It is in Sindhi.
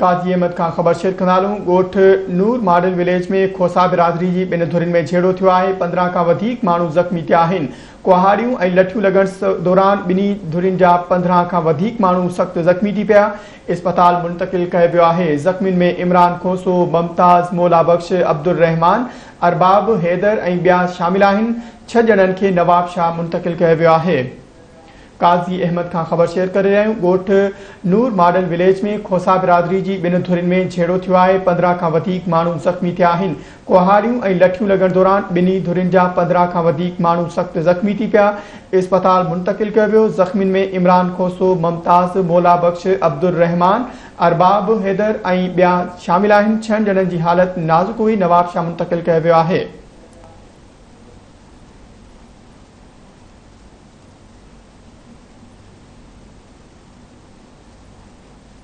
قاضي احمد کان خبر شيئر ڪندا هلون، ڳوٺ نور ماڊل وليج ۾ کوسا برادري جي ٻن ڌرين ۾ جهيڙو ٿيو آهي، 15 کان وڌيڪ ماڻهو زخمي ٿيا آهن، ڪهاڙيون ۽ لٺيون لڳڻ دوران ٻنهي ڌرين جا 15 کان وڌيڪ ماڻهو سخت زخمي ٿي پيا، اسپتال منتقل ڪيو ويو آهي، زخمين ۾ عمران کوسو، ممتاز، مولا بخش، عبدالرحمان، ارباب، حيدر ۽ ٻيا شامل آهن، ڇهه ڄڻن کي نوابشاهه منتقل ڪيو ويو آهي. قاضي احمد کان خبر شيئر ڪري رهيا آهيون ڳوٺ نور ماڊل وليج ۾ کوسا برادري جي ٻن ڌرين ۾ جهيڙو ٿيو آهي 15 کان وڌيڪ ماڻهو زخمي ٿيا آهن ڪهاڙيون ۽ لٺيون لڳڻ دوران ٻنهي ڌرين جا 15 کان وڌيڪ ماڻهو سخت زخمي ٿي پيا اسپتال منتقل ڪيو ويو زخمين ۾ عمران کوسو ممتاز مولا بخش عبدالرحمان ارباب حيدر ۽ ٻيا شامل آهن ڇهن ڄڻن جي حالت نازڪ هئي نوابشاهه منتقل ڪيو ويو آهي.